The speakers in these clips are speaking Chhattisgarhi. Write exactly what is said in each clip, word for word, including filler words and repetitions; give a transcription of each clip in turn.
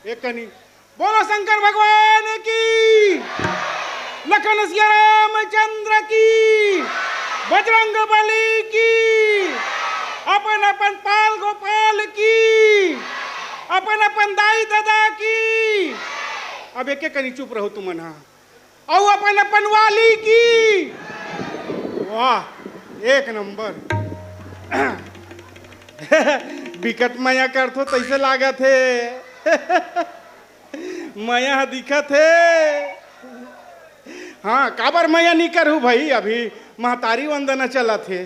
एक कनी, बोलो शंकर भगवान की, लखन सिया रामचंद्र की, बजरंग बली की, अपन अपन पाल गोपाल की, अपन अपन दाई ददा की। अब एक एक कनी चुप रहो तुमन हा। अउ अपन अपन वाली की। वाह, एक नंबर। बिकट मया करथो तइसे लागत हे। मया ह दिखत हे। हाँ, काबर मया नी करहू भाई, अभी महतारी वंदना चलत हे।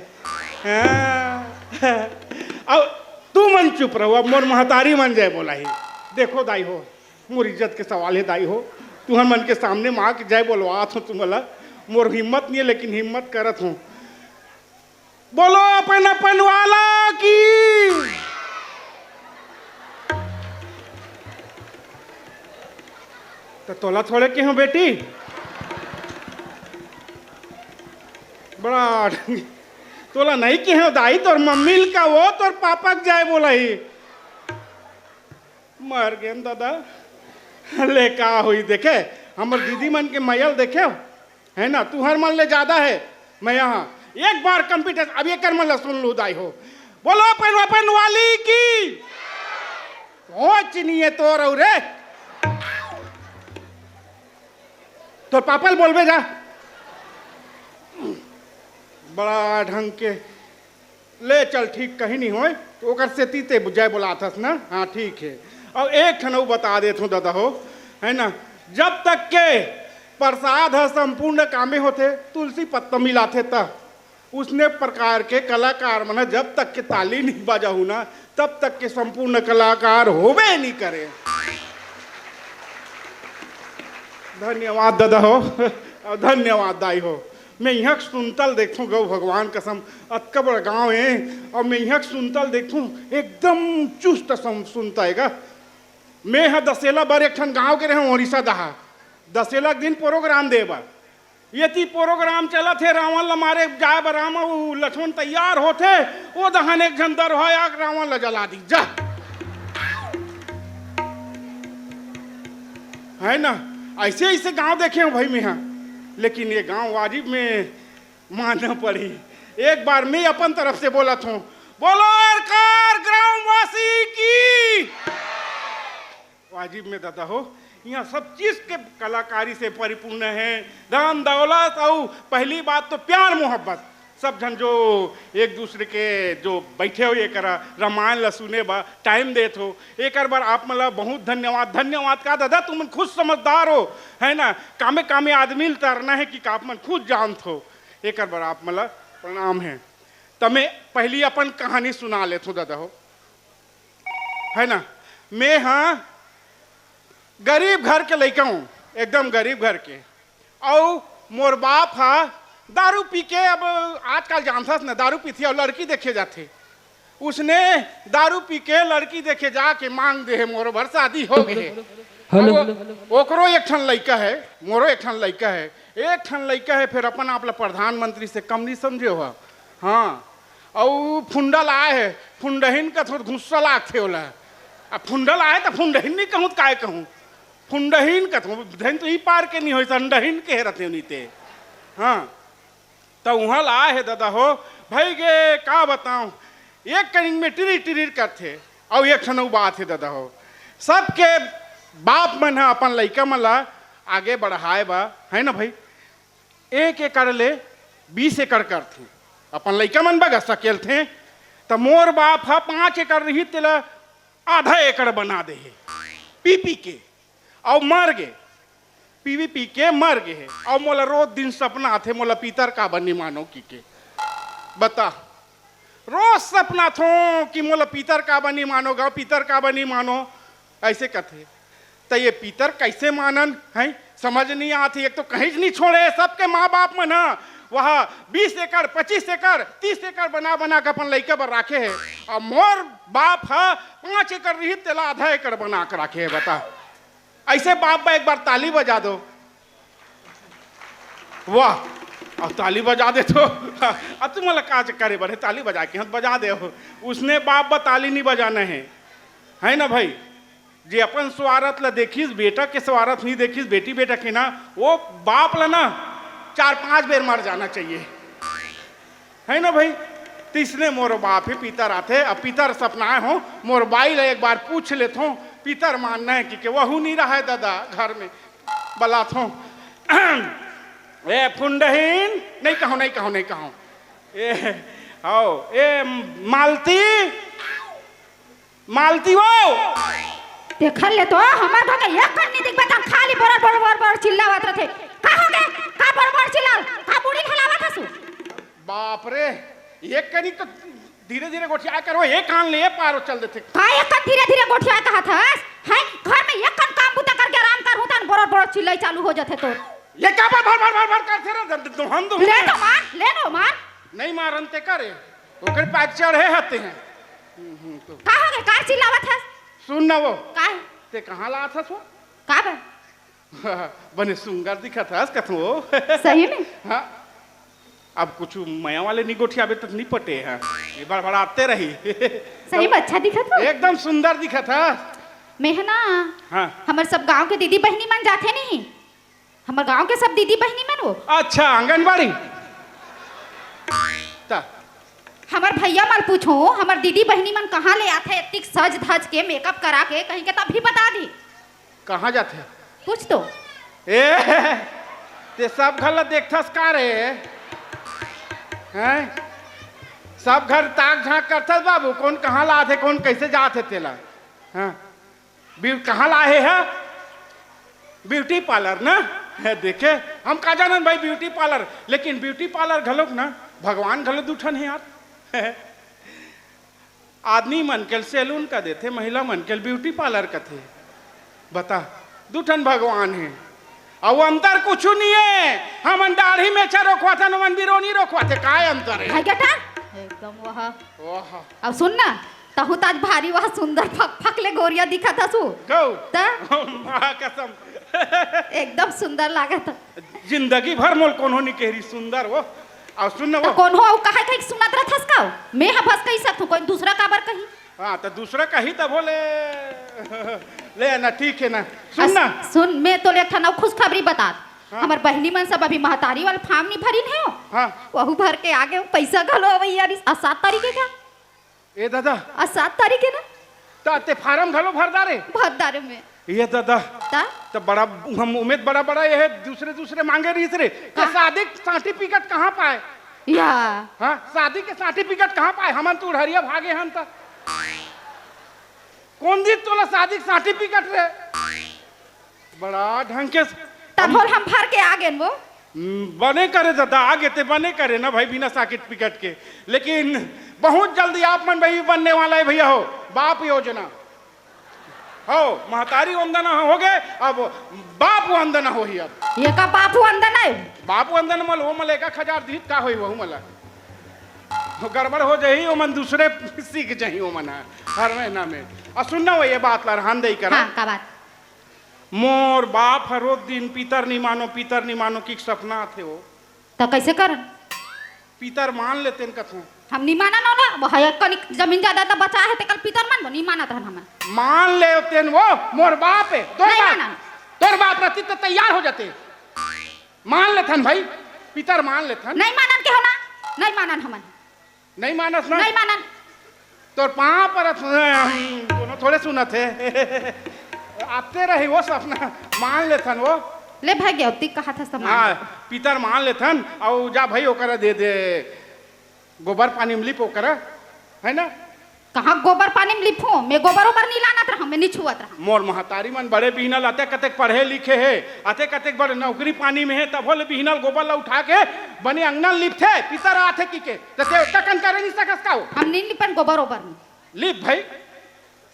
हाँ। अउ तुमन चुप रहो, अब मोर महतारी मन जय बोलाही। देखो दाई हो, मोर इज्जत के सवाल हे दाई हो, तुहर मन के सामने माँ के जय बोलवात हो तुमला। मोर हिम्मत नहीं है, लेकिन हिम्मत करत हो। बोलो अपन अपन वाला की। तो तोला थोड़े के हो बेटी, बड़ा तोला नहीं के हो दाई, तोर मम्मी ल का वो तोर पापा के जय बोलाही। मर गेन दादा। ले का होई देखे, हमर दीदी मन के मया ल देखे, है ना, तुहर मन ले ज्यादा है। मैं यहाँ एक बार कंप्यूटर, अब एकर मन ला सुन लू दाई हो। बोलो अपन अपन वाली की। सोच नहीं है तोर अउ रे। तोर पापा ल बोलबे जा। बड़ा ढंग के ले चल, ठीक कहीं नहीं होय, तो ओकर सेती ते जय बोलाथस ना। हाँ, ठीक है। अउ एक ठन अउ बता देत हूँ दादा हो, है ना, जब तक के प्रसाद ह संपूर्ण कामे होथे, तुलसी पत्ता मिलाथे त उसने प्रकार के कलाकार मन ह जब तक के ताली नहीं बजाहू ना, तब तक के संपूर्ण कलाकार होबे नहीं करे। धन्यवाद दादा हो, अउ धन्यवाद दाई हो। मैं इहाँ के सुनता ल देखथों, गौ भगवान कसम, अतका बड़ा गांव हे, अउ मैं इहाँ के सुनता ल देखथों, एकदम चुस्त सम-, सुनता हे गा। मैं ह दसेला बर एक ठन गांव के रहे हूँ, ओडिशा दहा। दसेला के दिन प्रोग्राम दे बर। ये ती प्रोग्राम चलत हे, रावण ल मारे जाए बर राम अउ लक्ष्मण तैयार होथे, वो दहन एक झन दरोहा आके रावण ल जला दी। जा। है ना? ऐसे ऐसे गांव देखे हूँ भाई मैं, हाँ। लेकिन ये गांव वाजिब में मानना पड़ी। एक बार मैं अपन तरफ से बोलत हूँ, बोलो आरकार ग्रामवासी की। वाजिब में दादा हो, यहाँ सब चीज के कलाकारी से परिपूर्ण है, धन दौलत, अउ पहली बात तो प्यार मोहब्बत। सब झन जो एक दूसरे के जो बैठे हो, ये करा रामायण ला सुने बा टाइम देत हो, एकर बर आप मन ला बहुत धन्यवाद। धन्यवाद का दादा, तुमन खुद समझदार हो, है ना? कामे कामे आदमी ल तरना है कि आप मन खुद जानत हो, एकर बर आप मन ला प्रणाम है। त मैं पहली अपन कहानी सुना लेत हूँ दादा हो, है ना? मैं हाँ गरीब घर के लइका हूँ, एकदम गरीब घर के। अउ मोर बाप हा दारू पी के, अब आजकल जानथस न, दारू पीथे अउ लड़की देखे जाथे। उसने दारू पी के लड़की देखे जाके मांग दे हे, मोरो बर शादी हो गए हे। हेलो। अब ओकरो एक ठन लइका है, मोरो एक ठन लइका है, एक ठन लइका है, फिर अपन आप ला प्रधानमंत्री से कम नहीं समझे हो। हाँ, अउ फुंडा लाए हे, फुंडहिन कथों त गुस्सा लागथे ओला। अब फुंडा लाए त फुंडहिन नहीं कहूँ त काय कहूँ, फुंडहिन कथों, धन तो ई पार के नहीं होय, संडहिन के रथे नहीं ते। हाँ, त उहाँ लाए हे दादा हो, भाई गे का बताऊँ, एक कनिक में टिरिर टिरिर करथे, अउ एक ठन अउ बात हे दादा हो, सबके बाप मन ह अपन लइका मन ला आगे बढ़ाए बा, है ना भाई? एक एकड़ ले बीस एकड़ करथे, अपन लइका मन बगा सकेलथे। त मोर बाप ह पाँच एकड़ रही, तेला आधा एकड़ बना दे हे, पी पी के, अउ मर गे, पी पी के मर गे हे। अउ मोला रोज दिन सपना आथे, मोला पितर काबर नी मानो की के। बता, रोज सपना थो कि मोला पितर काबर नी मानो गा, पितर काबर नी मानो, ऐसे कथे। त ये पितर कैसे मानन, हैं? समझ नहीं आत हे। एक तो कहीं नहीं छोड़े, सबके माँ बाप मन ह वह बीस एकड़, पच्चीस एकड़, तीस एकड़ बना बना के अपन लइका बर राखे हे। अउ मोर बाप ह पाँच एकड़ रही, तेला आधा एकड़ बना के राखे हे। बता, ऐसे बाप बा, एक बार ताली बजा दो। वाह, अब ताली बजा दे तो। अब तुम लगा करे बड़े ताली बजा के हाथ बजा दे हो। उसने बाप बा ताली नहीं बजाना है, है ना भाई? जे अपन स्वार्थ ला देखिस, बेटा के स्वार्थ नहीं देखिस, बेटी बेटा के ना, वो बाप ला ना चार पांच बेर मर जाना चाहिए, है ना भाई? तो इसने मोर बाप हे, पितर आथे, अब पितर सपनाए हो, मोर बाई ला एक बार पूछ लेथो, पितर मानना है कि के वहू नहीं रहा है दादा घर में, बलाथो। ए फुंडहीन, नहीं कहो, नहीं कहो, नहीं कहो। ए, आओ, ए मालती, मालती वो। देखल ले तो, हमर घर के एक कन नहीं दिखबे, तन खाली बड़ बड़ बड़ बड़ चिल्लावत रथे। का हो गे? का बड़ बड़ चिल्लाल? का मुड़ी हलावत हसु? बाप रे, एक कनी तो धीरे धीरे गोठिया करो, एक कान ले पारो चल देथे। का एक कन धीरे धीरे गोठिया कहत हस? हैं, घर में एक कन काम बुता करके आराम करहूं, तन बड़ बड़ चिल्लाई चालू हो जाथे तोर। ये का भर भर भर भर करथे रे, हम तो ले तो मार, ले नो मार। नहीं मारन ते करे, ओकर पाक चढ़े हते हैं। हम्म, हम्म, तो का हो गे? का चिल्लावत हस? सुन ना वो। का है? ते कहाँ ला आथस वो? का बा? बने सुंदर दिखत हस कथो। सही में? हाँ। अब कुछ मया वाले नहीं गोठियाबे त नहीं पटे हैं। ये बड़बड़ाते रही। सही में अच्छा दिखत हो? एकदम सुंदर दिखत हस। मैं है ना, हाँ। हमर सब गांव के दीदी बहिनी मन जाथे नहीं, हमर गांव के सब दीदी बहिनी मन वो। अच्छा, आंगनबाड़ी। ता। हमर भैया मन पूछो, हमर दीदी बहिनी मन कहाँ ले आथे इतनी सज धज के, मेकअप करा के, कहीं के तब भी बता दी। कहाँ जाथे? पूछ तो। ए, ते सब घर ला देखथस का रे? हैं? सब घर ताक झांक करथस बाबू, कौन कहाँ ला आथे, कौन कैसे जाथे तेला? हाँ। ब्यू-, कहाँ ला आहे है? ब्यूटी पार्लर ना? है, देखे, हम का जानन भाई ब्यूटी पार्लर, लेकिन ब्यूटी पार्लर घलोक ना, भगवान घलो दू ठन है यार। आदमी मन के सैलून का देथे, महिला मन के ब्यूटी पार्लर कथे। बता, दू ठन भगवान है, अउ अंतर कुछु नहीं है। हमन दाढ़ी मेछा रोखवाथन, ओमन बिरोनी रोखवाथे, काय अंतर है? हाय बेटा, एकदम वह। वाह। अब सुन ना, तहू त आज भारी वह सुंदर फक फक ले गोरिया दिखत हसु। गौ। त? माँ कसम। एकदम सुंदर लागत। जिंदगी भर मोल कोनो नहीं कह रही सुंदर वो। अब सुन ना त वो। कोनो अउ कहे कहे सुनत रहथस का? मैं ह बस कही सकथूं, कोई दूसरा काबर कही? हाँ, त दूसरा कही त बोले। ले ना, ठीक है ना। सुन अस-, ना। सुन, मैं तोले एक ठन अउ खुशखबरी बतात। हाँ। हमर बहिनी मन सब अभी महतारी वाला फार्म नहीं भरिन है। हाँ। वहू भर के आगे, वो पैसा घलो अवैया रहिस, आ सात तारीख है क्या? ए दादा। आ सात तारीख है ना? त ते फार्म घलो भर डारे? भर डारे मैं। ये दादा। ता? त बड़ा, हम उम्मीद बड़ा बड़ा ये है, दूसरे दूसरे मांगे रहिस रे। त हाँ। शादी के सर्टिफिकेट कहाँ पाए? या। हाँ, शादी के सर्टिफिकेट कहाँ पाए? हमन तो उढ़रिया भागे हन त। कौन दिन तोला शादी के सर्टिफिकेट रे? बड़ा ढंग के तब होल हम भर के आ गेन वो। हम्म, बने करे दादा, आगे ते बने करे ना भाई, बिना सर्टिफिकेट के। लेकिन बहुत जल्दी आप मन भाई बनने वाला है भैया हो, बाप योजना। हो, महतारी वंदना हो गए, अब बाप वंदना होही अब। ये का बाप वंदना है? बाप वंदना मल, वो मल एक एक हजार दीत का होई वहू मला। गड़बड़ हो जाही, ओमन दूसरे सीख जाही ओमन ह, हर महीना में। आ सुन ना वो ये बात ला रहन दे करा। हाँ, का बात? मोर बाप ह रोज दिन पितर नि मानो, पितर नि मानो कि सपना आथे वो। त कैसे करन? पितर मान लेतेन कथों। हम नि मानन ओला, वो है कनिक जमीन जायदाद बचा है, तेकर पितर मानबो, नि मानत रहन हमन। मान लेतेन वो, मोर बाप है, तोर नहीं बाप, मानन। तोर बाप रहती त तैयार हो जाते। मान लेथन भाई, पितर मान लेथन। नहीं मानन के हो ना, नहीं मानन हमन। नहीं मानस ना? नहीं मानन। तोर पाँव परत, हम कोनो थोड़े सुनत हे। आते रही वो सपना, मान लेथन वो। ले भाई गया, ओती कहा था सब मान हाँ, ले। पितर मान लेथन, अउ जा भाई ओकरा दे दे। गोबर पानी में लिप ओकरा, है ना? कहाँ गोबर पानी में लिपहूँ? मैं गोबर ओबर नहीं लानत रहूँ, मैं नहीं छुअत रहूँ। मोर महतारी मन बड़े बिहनल, अतेक अतेक पढ़े लिखे हे, अतेक अतेक बड़े नौकरी पानी में हे, तभो ले बिहनल गोबर ला उठा के बने अंगना लिपथे, पितर आथे कि के। त ते ओतका कन करे नहीं सकस का हो? हम नहीं लिपन गोबर ओबर में। लिप भाई,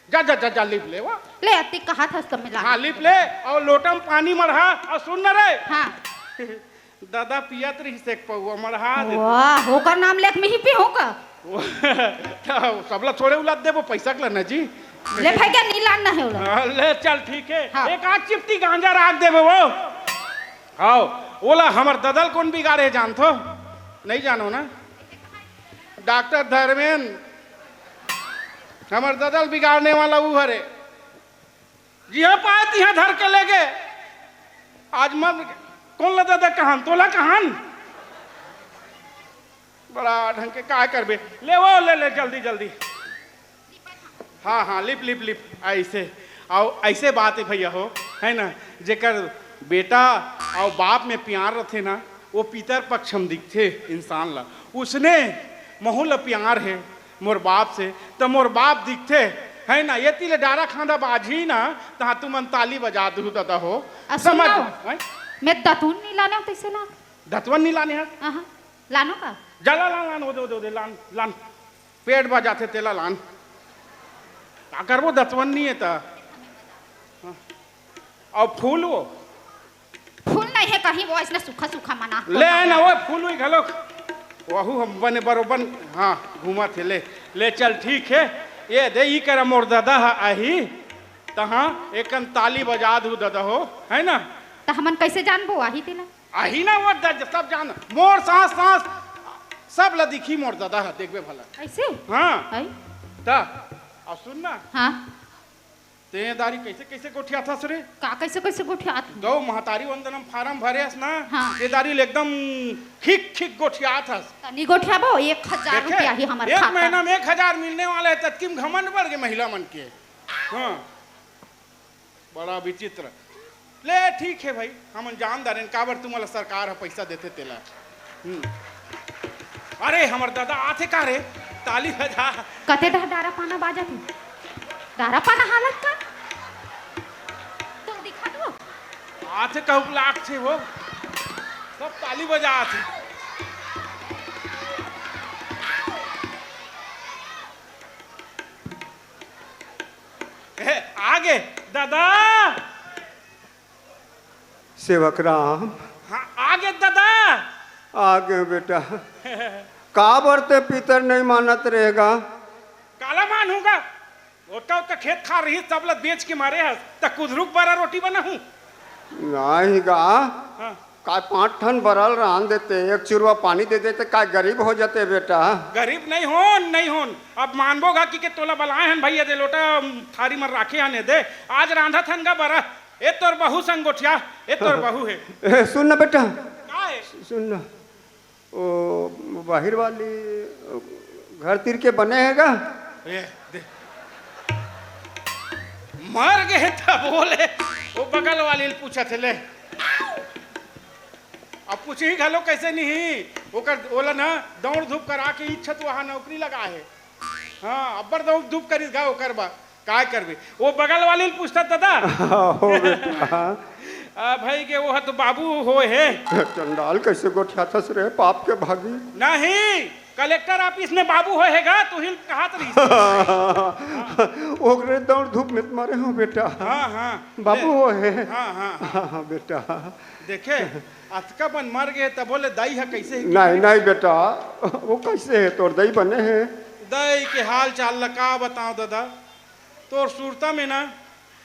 जा, जा, जा, जा, लिप ले वो। ले, अति कहा था तो मिला। हाँ, लिप ले, अउ लोटा में पानी मढ़ा, अउ सुन न रे। हाँ। दादा पियत रहिस एक पौवा, मढ़ा दे। वाह, ओकर नाम लेके मैं ही पीहूँ का? त सबला थोड़े उलाद देबो, पैसा के ला ना जी। ले भाई, क्या नीलान ना है उलाद? हाँ, ले चल, ठीक है। हाँ। एक आध चिपटी गांजा राख देबो वो। हाँ, ओला हमर ददल कौन बिगाड़े जानथो? नहीं जानो ना? डॉक्टर धर्मेन, हमर ददल बिगाड़ने वाला वो हरे। जिहां पाय तिहां धर के ले गे। आज मर कोन ला ददा कहन, तोला कहन? बड़ा ढंग के काय करबे। ले वो, ले, ले, जल्दी, जल्दी। हाँ, हाँ, लिप, लिप, लिप, ऐसे। अउ ऐसे बात हे भैया हो, है ना? जेकर बेटा अउ बाप में प्यार रथे ना, वो पितर पक्ष म दिखथे इंसान ला। उसने महू ला प्यार हे मोर बाप से, त मोर बाप दिखथे, है ना? एती ले डारा खांधा बाजही ना, तहाँ तुमन ताली बजा दुहू ददा हो। अ, सुन समझ ना, हैं? मैं दतुन नी लाने हो तैसे लाग। दतवन नी लाने हस? आहा, लानो का? जा ला, लान, लान, ओदे, ओदे, ओदे, लान, लान। पेट बा जाथे तेला लान। का करबो, दतवन नी हे त। हाँ। अउ फूल वो? फूल नहीं हे कहीं, वो ऐसने सूखा सूखा मना। ले ना वो फूल हुई घलोक। वहू हम बने बरोबर, हाँ, घूमत हे, ले, ले चल, ठीक हे। ये दे, ई करा मोर ददा ह आही, तहाँ एकन ताली बजा दू ददा हो, है ना? त हमन कैसे जानबो आही तेला? आही ना वो द-, सब जान, मोर सांस, सांस, सब ला दिखी मोर ददा ह, देखबे भला। ऐसे? हाँ। आई? त, अब सुन ना। हाँ। ते दारी कैसे, कैसे गोठियाथस रे? का कैसे, कैसे गोठियात? गौ महतारी वंदनम फारम भरे हस ना, हाँ। ते दारी ले एकदम खिक, खिक गोठियाथस। तनी गोठियाबो, एक हजार देखे? रुपया ही हमर एक खाता। महीना में एक हजार मिलने वाला हे, ततकी म घमंड बढ़ गे महिला मन के। हाँ। बड़ा विचित्र। ले, ठीक हे भाई, हमन जान डारेन, काबर तुमन ला सरकार ह पइसा देथे तेला। हम्म। अरे, हमर ददा आथे का रे? ताली बजा। कते डहर डारा पाना बाजत हे? डारा पाना हालत का? तुम दिखा दो। आथे कहूँ लागथे वो। सब ताली बजा आथे। ए, आगे, ददा। सेवक राम। हाँ, आगे ददा। आगे बेटा। काबर ते पितर नहीं मानत रहेगा? काला मानहूँ गा? ओतका, ओतका खेत खार रहिस, सब ल बेच के मारे हस, त कुधरू के बरा रोटी बनाहूँ? नहीं गा। हाँ। का पाँच ठन बरा ल रांध देते, एक चुरवा पानी दे देते, का गरीब हो जाते बेटा? गरीब नहीं होन, नहीं होन। अब मानबो गा कि के तोला बलाए हन भैया, दे लोटा थारी म राखे हन, दे। आज रांधत हन गा बरा। ए तोर बहू संग गोठिया, ए तोर बहू हे। ए, सुन ना बेटा। का हे? सुन ना। ओ, बाहिर वाली घर तीर के बने हे गा? ए, दे। मर गे त बोले, वो बगल वाली ल पूछत हे ले। अब पूछही घलो कैसे नहीं, ओकर, ओला ना दौड़ धूप करा के इच्छा तो वहाँ नौकरी लगा हे। हाँ, अब्बड़ दौड़ धूप करिस गा ओकर बा। काय करबे? वो बगल वाली ल पूछता ददा। हो बेटा। आ, भाई के वो ह तो बाबू होय हे। चंडाल कैसे गोठियाथस रे, पाप के भागी। नहीं, कलेक्टर ऑफिस में बाबू होय हे गा, तुही ल कहत रहिस। ओकरे दौड़ धूप में त मरे हो बेटा। हाँ, हाँ। बाबू ले। होय हे। हाँ, हाँ। हाँ, हाँ, बेटा। देखे, अतका बन मर गे, तभो ले दाई ह कैसे हे? नहीं, नहीं बेटा, वो कैसे हे? तोर दाई बने हे? दाई के हाल चाल ला का बताओ ददा, तोर सुरता में ना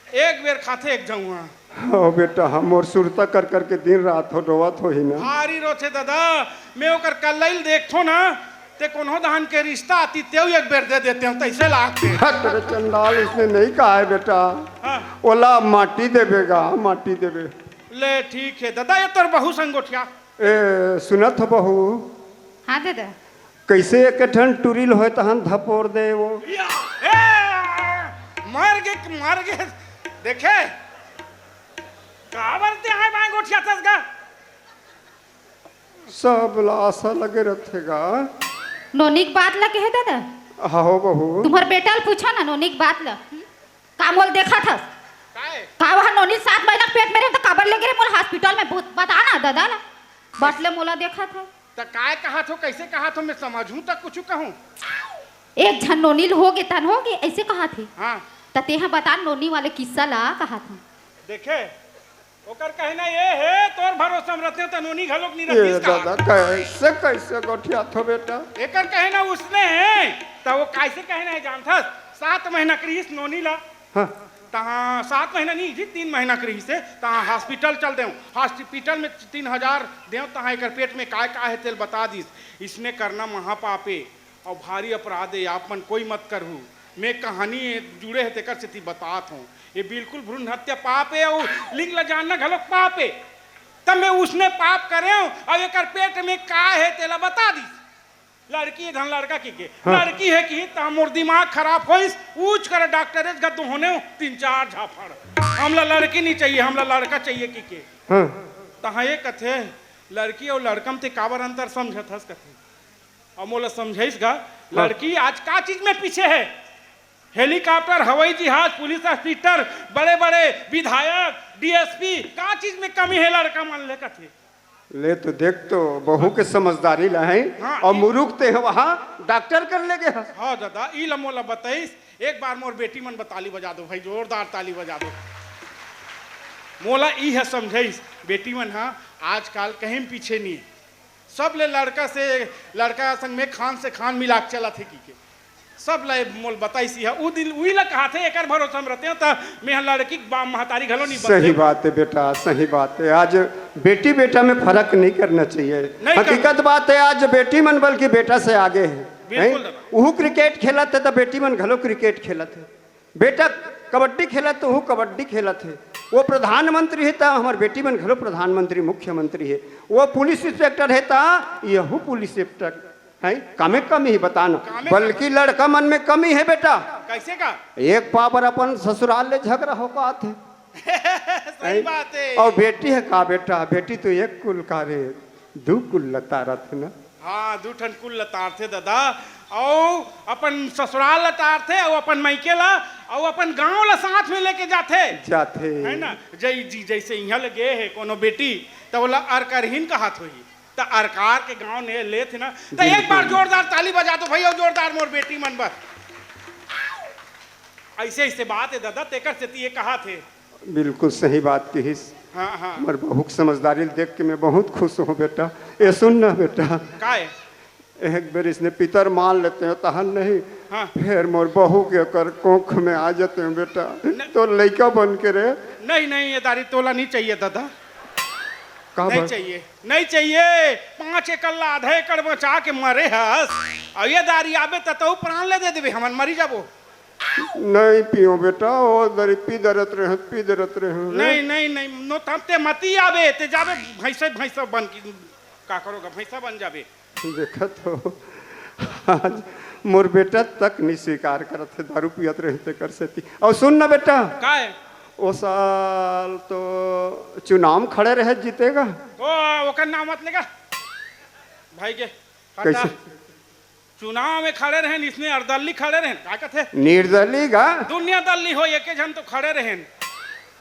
एक बेर खाथे एक झउहा। हो बेटा, हम मोर सुरता कर कर के दिन रात हो रोवत होही ना। भारी रोथे ददा, मैं ओकर कल्लई ल देखथो ना, ते कोनो धान के रिश्ता आती, तेऊ एक बेर दे देते हो, तैसे लागथे। हट रे चंडाल, इसने नहीं कहा है बेटा। हाँ। ओला माटी देबे गा, माटी देबे। ले ठीक हे ददा, ये तोर बहू संग गोठिया। ए, सुनत हो बहू? हाँ ददा। कैसे एक ठन टुरी ल होय तहन धपोर दे वो। या, ए, मर गे, मर गे। देखे, काबर ते आय बाय गोठियाथस गा? सब ला आशा लगे रथे गा। नोनी के बात ला कहे ददा। हाँ हो बहू। तुम्हर बेटा ल पूछा ना नोनी के बात ला। हम्म? का मोल देखत हस? काय? का वह नोनी सात महीना के पेट में रहे त काबर ले गे रहे मोला हॉस्पिटल में? बत-, बता ना ददा ला। बट ले मोला देखत हस। त काय कहत हो, कैसे कहत हो, मैं समझहूँ त कुछु कहूँ। एक झन नोनी ल हो गे तन हो गे, ऐसे कहत हे। हाँ। त तेहा बता नोनी वाले किस्सा ला कहत हूँ। देखे, ओकर कहना ये हे, तोर भरोसा में रहते त नोनी घलोक नहीं ये रहतीस का? दादा, कैसे, कैसे गोठियाथो बेटा? एकर कहना उसने हे, त वो कैसे कहना हे जानथस? सात महीना के रहिस नोनी ला। हाँ। तहाँ सात महीना नहीं जी, तीन महीना के रहिस हे, तहाँ हॉस्पिटल चल देव। हॉस्पिटल में तीन हजार देव, तहाँ एकर पेट में काय काय हे तेल बता दिस। इसने करना महापापे। अउ भारी अपराध ए, आप मन कोई मत करहू। में कहानी जुड़े हे, तेकर सेती बतात हंव। ये बिल्कुल भ्रूण हत्या पाप हे, अउ लिंग ला जानना घलोक पाप हे। तब में उसने पाप करेंव, अउ एकर पेट में का हे, तेला बता दिस। लड़की हे धन लड़का कहिके। हाँ। लड़की हे कि त मोर दिमाग खराब होइस, ऊंच कर डॉक्टरेट गा दोहनेंव तीन चार झापड़। हमला लड़की नहीं चाहिए, हमला लड़का चाहिए कहिके। हाँ। तहां ये कथे, लड़की अउ लड़का म ते काबर अंतर समझत हस कथे। अउ मोला समझाइस गा, हाँ। लड़की आज का चीज में पीछे हे? हेलीकॉप्टर, हवाई जहाज, पुलिस ऑफिसर, बड़े-बड़े विधायक, डीएसपी, का चीज में कमी हे लड़का मन ले कथे? ले तो देख तो, बहू के समझदारी ला हे, हाँ, अउ ई मुरुख ते हे वहां डॉक्टर कर ले गे हस। हाँ दादा, ई ला मोला बताइस, एक बार मोर बेटी मन बर ताली बजा दो भाई, जोरदार ताली बजा दो। मोला ई ह समझाइस, बेटी मन ह आजकाल कहीं पीछे नहीं हे। सब ले लड़का से, लड़का संग में खान से खान मिला के चलत हे कहिके। सब ले मोल बताइस ही। उ दिन उही ला कहाथे, एकर भरोसा में रहते हो, त में ह लड़की के बा-, महतारी घलो नहीं सही बनते। बात हे बेटा, सही बात हे। आज बेटी बेटा में फर्क नहीं करना चाहिए। नहीं करना। हकीकत बात हे, आज बेटी मन बल्कि बेटा से आगे हे। बिल्कुल हैं? दादा। उहू क्रिकेट खेलत हे, त बेटी मन घलो क्रिकेट खेलत हे। बेटा कबड्डी खेलत, त उहू कबड्डी खेलत हे। वो प्रधानमंत्री हे, त हमर बेटी मन घलो प्रधानमंत्री, मुख्यमंत्री हे। वो पुलिस इंस्पेक्टर हे, त यहू पुलिस इंस्पेक्टर हे। कामे कमी हे, बता ना। कामे बल्कि लड़का मन में कमी हे बेटा। कैसे का? एक पावर अपन ससुराल ले झगड़ा हो पात हे। सही बात हे। अउ बेटी हे का बेटा, बेटी तो एक कुल का रे, दू कुल लतारत हे ना। हाँ, दू ठन कुल लतारथे दादा, अउ अपन ससुराल लतारथे, अउ अपन मइके ला, अउ अपन गांव ला साथ में लेके जाथे। जाथे। है ना? जई जी, जैसे इहां ले गे हे कोनो बेटी, त ओला अरकरहीन कहात होही, त अरकार के गांव ने लेथे ना। त एक बार जोरदार ताली बजा दो भैया, जोरदार मोर बेटी मन बर। ऐसे ऐसे बात हे दादा, तेकर सेती ये कहाथे। बिल्कुल सही बात कहिस। हाँ, हाँ। हमर बहू के समझदारी ल देख के मैं बहुत खुश हूँ बेटा। ए सुन ना बेटा, काय? एक बेर इसने पितर मान लेते हो तहन नहीं, हाँ। फिर मोर बहू के ओकर कोख में आ जाते हो बेटा। न- तो लइका बन के रे। नहीं, नहीं, ये दारी तोला नहीं चाहिए दादा। का नहीं बर? चाहिए, नहीं चाहिए। पाँच एकड़ ला आधा एकड़ बचा के मरे हस, अउ ये दारी आबे त तहू प्राण ले दे देबे, हमन मरी जाबो। नहीं पियो बेटा, वो दरी पी दरत रहे, पी दरत रहे। नहीं, नहीं, नहीं, नो तब ते मती आबे, ते जाबे भैंसे, भैंसा बन के, का करोगा, भैंसा बन जाबे। देखत हो, आज मोर बेटा तक नहीं स्वीकार करत हे, दारू पियत रहे तेकर सेती। अउ सुन ना बेटा, काय? ओ साल तो चुनाव में खड़े रहे, जीतेगा। ओ, ओकर नाम मत लेगा। भाई के, हटा। कैसे? चुनाव में खड़े रहेन, इसने अर्दल्ली खड़े रहेन, का कथे? निर्दली गा? दुनिया दल्ली हो, एके झन तो खड़े रहेन।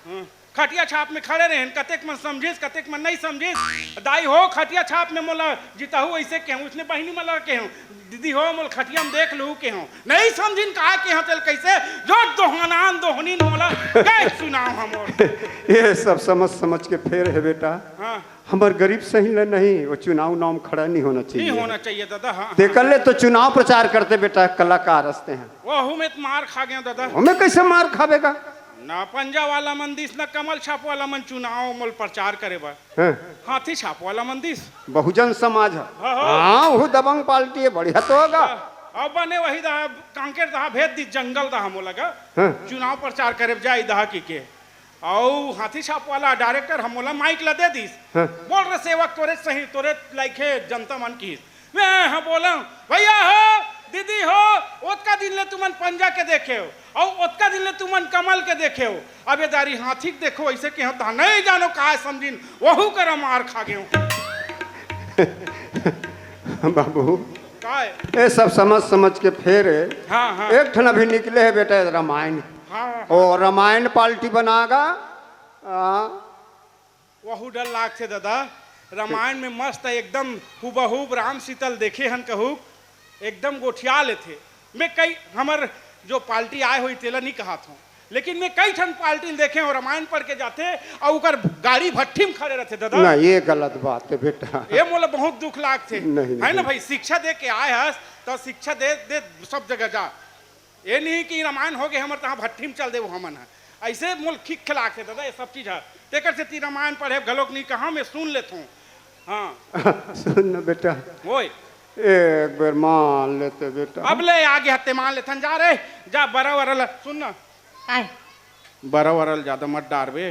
हाँ। खटिया छाप में खड़े रहेन, कतेक मन समझिस, कतेक मन नहीं समझिस। दाई हो, खटिया छाप में मोला जिताहू ऐसे केहूं, उसने बहिनी मन ला केहूं, दीदी हो, मोला खटिया में देख लू केहूं। नहीं समझिन का केहूं, तेल कैसे? जो दोहनान दोहनीन मोला, गए चुनाव हमर। ये सब समझ समझ के फेर हे बेटा। हाँ। हमर गरीब सही ले नहीं, वो चुनाव नाम खड़ा नहीं होना चाहिए। नहीं होना चाहिए दादा, हाँ, हाँ। तेकर ले तो चुनाव प्रचार करते बेटा, कलाकार हंसते हैं। वहू में तो मार खा गया दादा। हमें कैसे मार खावेगा? ना पंजा वाला मन दिस, ना कमल छाप वाला मन चुनाव मोल प्रचार करे बर। हाँ। हाथी छाप वाला मन दिस। बहुजन समाज है। हाँ, हाँ। हाँ, वो दबंग पार्टी है, बढ़िया तो होगा। अब बने वही दहा, कांकेर दहा भेज दी, जंगल दहा मोला गा। हाँ। चुनाव प्रचार करे जाई दहा कहिके। अउ हाथी छाप वाला डायरेक्टर ह मोला माइक ला दे दिस। हाँ। बोल रे सेवक, तोरे सही, तोरे लाइक हे जनता मन किहिस। मैं ह बोलंव, भैया हो, दीदी हो, ओतका दिन ले तुमन पंजा के देखे हो, अउ ओतका दिन ले तुमन कमल के देखे हो। अब ये दारी हाथी के देखो, ऐसे के होता नहीं जानो काय समझिन, वहू करा मार खा गए। बाबू, काय? ये सब समझ समझ के फेर हाँ, हाँ। एक ठन अभी निकले हे बेटा, रामायण। हाँ, हाँ। ओ, रामायण पार्टी बनागा। हाँ। वहू डर लागथे दादा। रामायण में मस्त एकदम हुबहूब राम सीता ल देखे हन कहू, एकदम गोठिया लेथे। मैं कई, हमर जो पार्टी आए होई तेला नहीं कहात हूँ, लेकिन मैं कई ठन पार्टी ल देखे हूँ, रामायण पढ़ के जाथे अउ ओकर गाड़ी भट्ठी में खड़े रहथे दादा। ना, ये गलत बात हे बेटा। ये मोला बहुत दुख लागथे। नहीं, है ना नहीं। भाई, शिक्षा दे के आए हस त शिक्षा दे, दे सब जगह जा। ये नहीं कि रामायण हो गए हमर, तहाँ भट्ठी में चल देबो हमन ह। ऐसे मोल खिख खिलाक हे दादा, ये सब चीज ह। तेकर सेती रामायण पढ़े घलोक नहीं कहा, मैं सुन लेत हूँ। हाँ। सुन न बेटा। ओए। एक बेर मान लेते बेटा। अब ले आ गया ते मान लेथन। जा रे, जा बरा वरा ल सुन ना। काय? बरा वरा ल ज्यादा मत डारबे,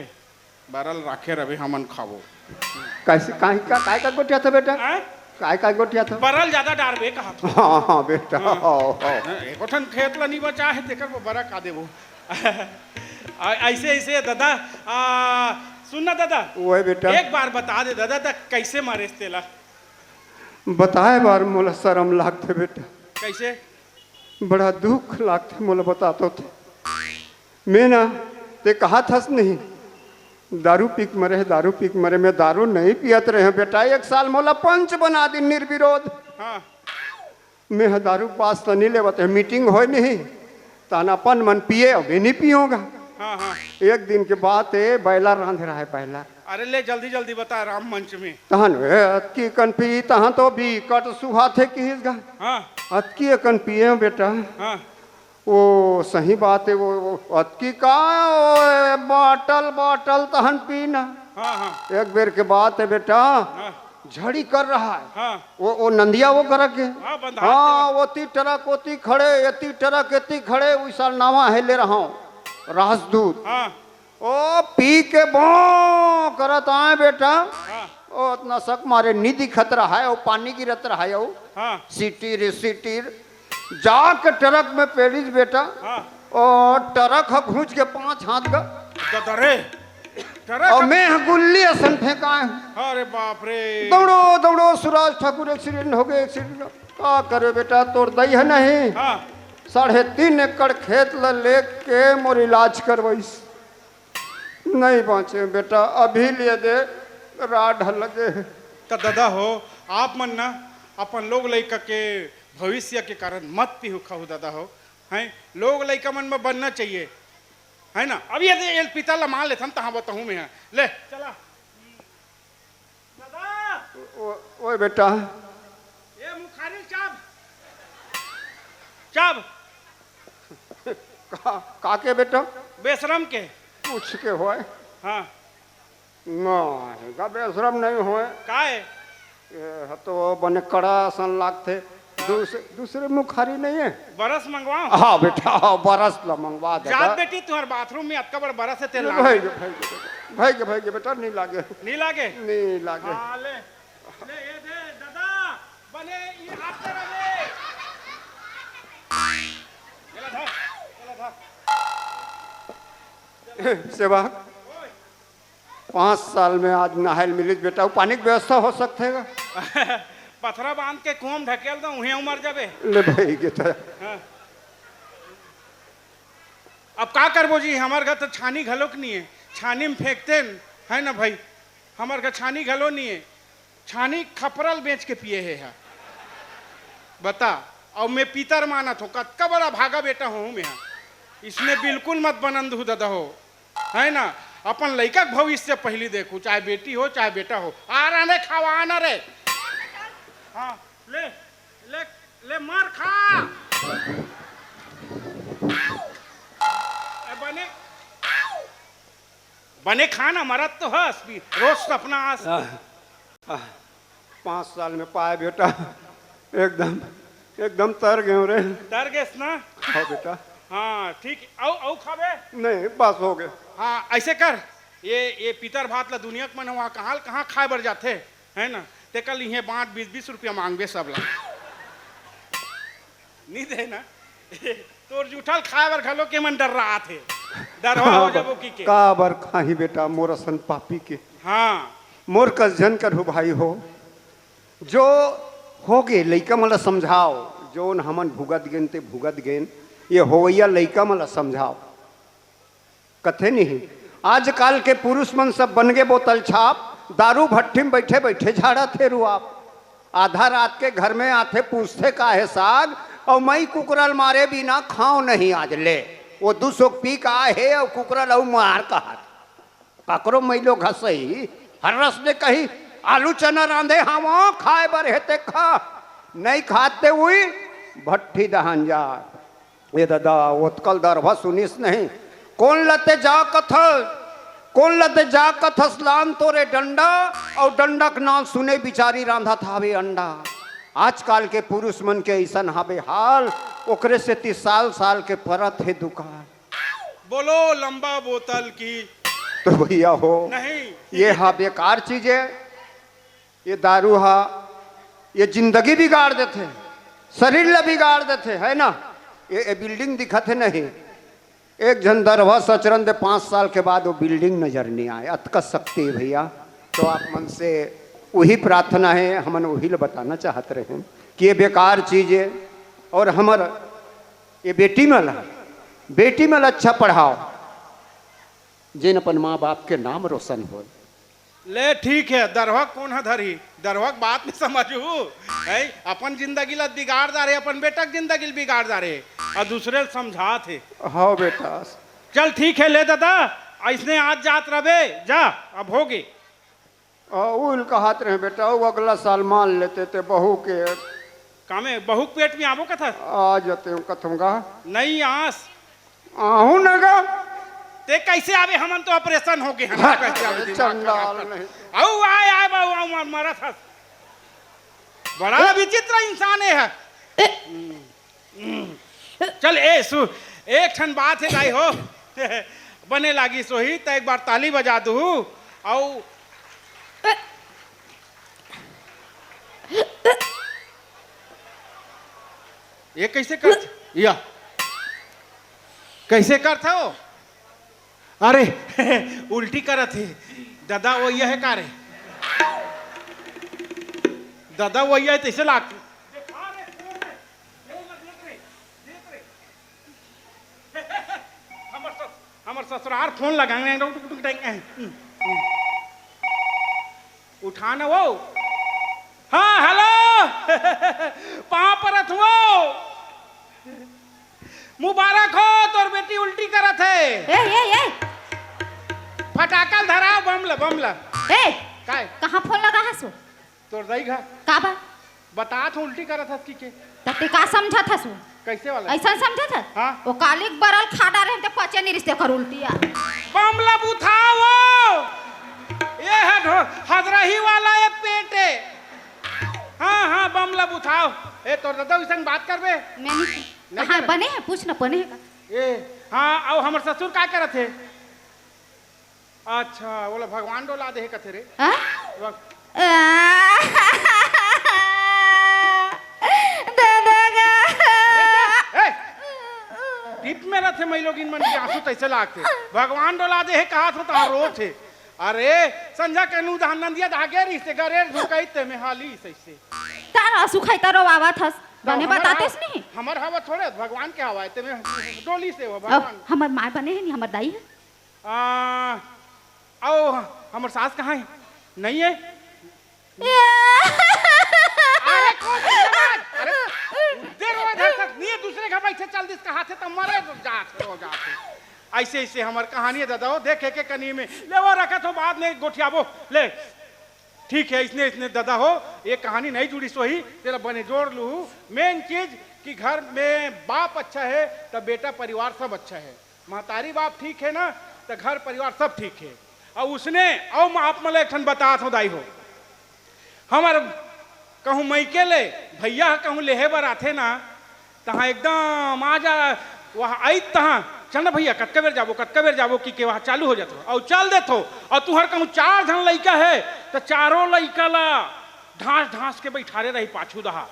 बरा ल राखे रबे, हमन खाबो। कैसे, काय का, काय का गोठियाथस बेटा? हैं? काय का गोठियाथस? बरा ल ज्यादा डारबे कहा था। हाँ, हाँ बेटा, हाँ। हाँ, हाँ। एको ठन खेत ल नी बचा हे, तेकर बर बरा का देबो। आ, ऐसे, ऐसे दादा, आ, सुन ना दादा। ओए बेटा। एक बार बता दे दादा, त कैसे मरेस तेला? बताए बर मोला सरम लागथे बेटा। कैसे? बड़ा दुख लागथे मोला बताथों ते। मैं ना, ते कहाथस नहीं, दारू पी के मरे हे, दारू पी के मरे। मैं दारू नहीं पियत रहेंव बेटा, एक साल मोला पंच बना दिन निर्विरोध। हाँ। मैं ह दारू पास त नहीं लेवत हे, मीटिंग होय नहीं, तहन अपन मन पिए, अभी नहीं पियोगा। हाँ, हाँ। एक दिन के बात हे, बॉयलर रांधे रहा हे, बॉयलर। अरे ले जल्दी जल्दी बता राम मंच में। तहन ए, अतकी कन पी, तहन तो बिकट सुहाथे किहिस गा। हाँ। अतकी अकन पिए बेटा। हाँ। ओ सही बात हे, वो, वो अतकी का, ओ, बाटल, बाटल तहन पी ना। हाँ, हाँ। एक बेर के बात हे बेटा, हाँ। झड़ी कर रहा हे। हाँ। वो, वो नंदिया वो करक के। हाँ, बंधा हाँ, के। ओती ट्रक ओती खड़े, एती ट्रक एती खड़े, वैसा नावा हे ले रहा हूँ, राजदूत। हाँ। ओ पी के बो करत आए बेटा। हाँ। ओ अतना सक मारे नी दिखत रहा हे, ओ पानी गिरत रहा हे, ओ हाँ। सिटीर सिटीर। जाके ट्रक में पेड़िस बेटा। हाँ। ओ ट्रक ह घुंच के पाँच हाथ गा। दादा रे, ट्रक और ह- मैं ह गुल्ली असन फेंकाए हूँ। अरे बाप रे। दौड़ो, दौड़ो, सुराज ठाकुर, एक्सीडेंट हो गे, एक्सीडेंट। का करे बेटा, तोर दई हे नहीं? हाँ। साढ़े तीन एकड़ खेत ल लेके मोर इलाज करवाइस। नहीं बाँचे बेटा, अभी ले दे, राड ह लगे हे। त दादा हो, आप मन ना अपन लोग लइका के भविष्य के कारण मत पिहू खाहू दादा हो, हैं? लोग लइका मन में बनना चाहिए, है ना? अब ये दे, ये पीतल ला मान लेथन, तहाँ बताहूँ मैं, हाँ। ले, चला। दादा! ओ, ओए बेटा। ए मुखारी चाब। चाब। का, का के बेटा? बेशरम के। पूछ के होय। हाँ। नहीं, का बेशरम नहीं होय। का हे? ए, ह तो बने कड़ा असन लागथे। दूस-, दूसरे मुखारी नहीं हे? बरस मंगवाओ। हाँ बेटा, हाँ, बरस ला मंगवा दे। जात बेटी, तुम्हारे बाथरूम में अतका बड़ा बरस हे, तेल नहीं, लाग भाई गया। के, भाई के, भाई के, भाई के बेटा, नहीं लागे। नहीं लागे? नहीं लागे। हाँ, ले। ले, ये दे, दादा, बने, ये हाथ पे रखे। चला था, चला था। सेवा। ओए। पाँच साल में आज नहाय ल मिलिस बेटा, वो पानी के व्यवस्था हो सकथे गा? पथरा बांध के कुआं में ढकेल दो, उहें उमर जाबे। ले भाई के तो। हाँ। अब का करबो जी, हमर घर तो छानी घलोक नहीं हे, छानी में फेंकते न, है ना भाई? हमर घर छानी घलो नहीं हे, छानी खपरल बेच के पिए हे हा। बता, अउ मैं पीतर मानत हो, कतका बड़ा भागा बेटा हूँ मैं हा। इसमें बिल्कुल मत बनन दू दादा हो, है ना? अपन लइका के भविष्य पहली देखू, चाहे बेटी हो चाहे बेटा हो। आ रहा ने खावा, आना रे। हाँ, ले, ले, ले मार खा। ए, बने, बने खा ना, मरत तो हस, भी रोज सपना आस। आह, आह, पाँच साल में पाए बेटा, एकदम, एकदम तर गए रे। तर गए ना? हाँ बेटा। हाँ, ठीक। अउ, अउ खाबे? नहीं, बस हो गए। हाँ, ऐसे कर, ये, ये पितर भात ला दुनिया के मन वहाँ कहाँ, कहाँ खाए बर जाथे, है ना? ते कल इहें बांट, बीस बीस रुपया मांगबे सब ला। नहीं दे ना। तोर जूठल खाए बर घलो के मन डर्रात हे। डरवा हो जाबो की के। का बर खाही बेटा, मोर असन पापी के। हाँ। मोर कस झन करहू भाई हो। जो होगे, लइका मन ला समझाओ। जोन हमन भुगत गेन, ते भुगत गेन। ये होवइया लइका मन ला समझाओ। कथे नहीं, आजकाल के पुरुष मन सब बन गे बोतल छाप, दारू भट्ठी में बैठे बैठे झाड़त हे रुआब। आधा रात के घर में आथे, पूछथे का हे साग, अउ मई कुकरा ल मारे बिना खाओ नहीं आज ले। वो दू सौ पी का हे अउ कुकरा ल अउ मार कहत। ककरो मई लोग हंसई, हर रस ने कही, आलू चना रांधे हावं, खाए बर हे ते खा, नहीं खात ते उई, भट्ठी दहन जा। ए ददा, ओतकल दरभा सुनिस नहीं। कोन ल ते जा कथस, कोन ल ते जा कथस लान तोरे डंडा, अउ डंडा के नाम सुने बिचारी रांधत हावे अंडा। आजकल के पुरुष मन के अइसन हाबे हाल, ओकरे सेती साल साल के परत हे दुकाल। बोलो लंबा बोतल की। तो भैया हो, नहीं। ये हा बेकार चीज है। ये दारू हा, ये जिंदगी बिगाड़ देथे, शरीर ला बिगाड़ देथे, है ना? ये, ये बिल्डिंग दिखत हे नहीं, एक झन दरवा सचरन दे, पाँच साल के बाद वो बिल्डिंग नजर नहीं आए। अतका शक्ति है भैया। तो आप मन से वही प्रार्थना है, हमन वही ला बताना चाहत रहे कि ये बेकार चीज है। और हमर ये बेटी मन ला, बेटी मन ला अच्छा पढ़ाओ, जेन अपन माँ बाप के नाम रोशन हो। ले ठीक है, दरवा कोन ह धरही? दरवा के बात नहीं समझू, है? अपन जिंदगी ला बिगाड़ डारे, अपन बेटा के जिंदगी ला बिगाड़ डारे, और दूसरे ला समझात हे। हाँ बेटा। चल ठीक है, ले दादा, ऐसने आज जात रहे, जा, अब होगे। आ, उल कहत रहे बेटा, वो अगला साल मान लेते ते बहू के। कामे बहू के पेट में आबो कथा? आ जाते हूँ कथम गा। नहीं आस। आहू न गा। ते कैसे आवे? हमन तो ऑपरेशन हो गए हैं, हट, कैसे आवे? दिमाग चंडाल खराब कर। नहीं। आऊ आए, आए बाबू, आऊ मार, मारा था। बड़ा विचित्र इंसान है। चल ए सु, एक ठन बात है दाई हो। बने लागी सोही त एक बार ताली बजा दू। आऊ ये कैसे कर, या कैसे करत हो? अरे उल्टी करत हे। दादा वो यह है का रे? दादा वो यह है तैसे लाग। हमर सस-, हमर ससुरार फोन लगाएंगे, टुक, टुक, टुक, टुक, टुक। उठा ना वो। हाँ, हेलो। पाँव परत हुओ। मुबारक हो, तोर बेटी उल्टी करत हे। ए, ए, ए। फटाकल धराओ, बम ल, बम ल। ए, काय? कहाँ फोन लगा हस? तोर दाई घर। का बा? बतात हो उल्टी करत हस कि के? त ते का समझत हस? कैसे वाला? ऐसा समझत हस? हाँ। वो कालिक बरल खा डारे त पचे नहीं रिश्ते कर उल्टी आ। बम ल बुथाओ। ये है ढो-, हजरही वाला ये पेटे। हाँ, हाँ, बम ल बुथाओ। ए, तोर दादा वैसन बात करबे? मैं नहीं। नहीं कहाँ करे। बने है? पूछ न बने है का? ए, हाँ, अउ हमर ससुर का करत हे? अच्छा, ओला भगवान डोला दे हे कथे रे। हाँ? भग- आ, दादा गा। ए, टिप में रथे मई लोगिन मन के आंसू तैसे लागथे। भगवान डोला दे हे कहा थो तहां रोत हे। अरे, संझा के नू दहा नंदिया दहा गे रहिस ते गरेर झुकाई ते में हाली सैसे। तार आंसू खाई तारो आवा थस। बने हमर बतातेस हवा, नहीं। हमर हवा थोड़े भगवान के हवा है, ते में डोली से हो अब भगवान। हमर माय बने है नहीं, हमर दाई है। आ, अउ हमर सास कहाँ हे? नहीं हे? अरे, कौन सी आवाज? अरे, उधर वो इधर तक नहीं हे, दूसरे घर बैठे चल दिस कहा थे, तब मरे तो जात हो जात हे। ऐसे, ऐसे हमर कहानी हे, दादा हो, देख, एक, एक कनी में, ले वो रखा तो बाद में गोठियाबो, ले। ठीक हे, इसने, इसने, दादा हो, ये कहानी नहीं जुड़ी सोही, तेला बने जोड़ लू। मेन चीज कि घर में बाप अच्छा हे, तब बेटा परिवार सब अच्छा हे। महतारी बाप ठीक हे ना, त घर परिवार सब ठीक हे। अउ उसने, अउ मैं आप मन ल एक ठन बतात हूँ दाई हो, हमर कहूँ मइके ले भैया ह कहूँ लेहे बर आथे ना, तहाँ एकदम आ जा, वहाँ आइत तहाँ, "चल ना भैया, कतका बेर जाबो, कतका बेर जाबो?" कि के वहाँ चालू हो जाथो, अउ चल देथो, अउ तुहर कहूँ चार झन लइका हे, त चारों लइका ला ढांस ढांस के बइठारे रही पाछू दहा।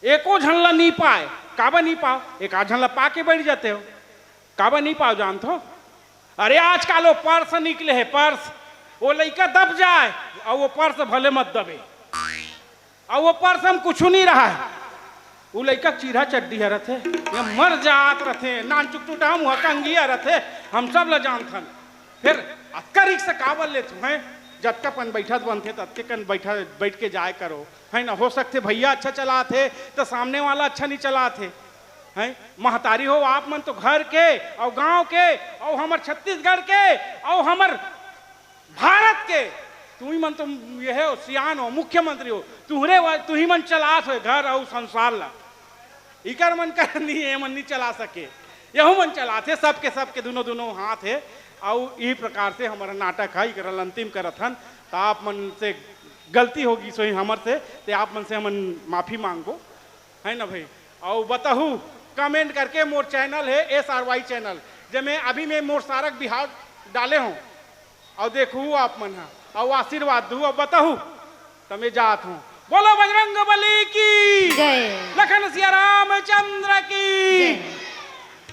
एको झन ला नी पाए। काबर नी पाओ? एक आध झन ला पाके बइठ जाते हो। काबर नी पाओ जानथो? अरे आजकल वो पर्स निकले हे, पर्स। वो लइका दब जाए, अउ वो पर्स भले मत दबे। अउ वो पर्स म कुछु नी रहय। वो लइका चीरहा चड्डी ह रथे, ये मर जात रथे, नानचुक टूटहा मुहा कंगिया रथे, हम सब ला जानथन। फेर अतका रिक्स काबर लेथो हैं? जतका कन बइठत बनथे, ततके कन बइठा, बइठ के जाए करो, है ना? हो सकथे भैया अच्छा चलात हे, त सामने वाला अच्छा नी चलात हे, हैं? महतारी हो, आप मन तो घर के, अउ गांव के, अउ हमर छत्तीसगढ़ के, अउ हमर भारत के, तुही मन तो ये हो, सियान हो, मुख्यमंत्री हो, तुहरे वा-, तुही मन चलात हो घर अउ संसार ला। इकर मन कर नहीं, ये मन नहीं चला सके, यहू मन चलात हे, सबके, सबके दुनों, दुनों हाथ हे। अउ ई प्रकार से हमर नाटक हे, इकर अंतिम करत हन। त आप मन से गलती होगी सोई हमर से, ते आप मन से हमन माफी मांगबो, है ना भाई? अउ बताहू, कमेंट करके, मोर चैनल हे एस आर वाई चैनल, जेमे अभी मैं मोर सारक बिहार डाले हों। अउ देखहू आप मन ह, अउ आशीर्वाद दू, अउ बताहू, त मैं जात हों। बोलो बजरंग बली की जय। लखन सिया रामचंद्र की जय।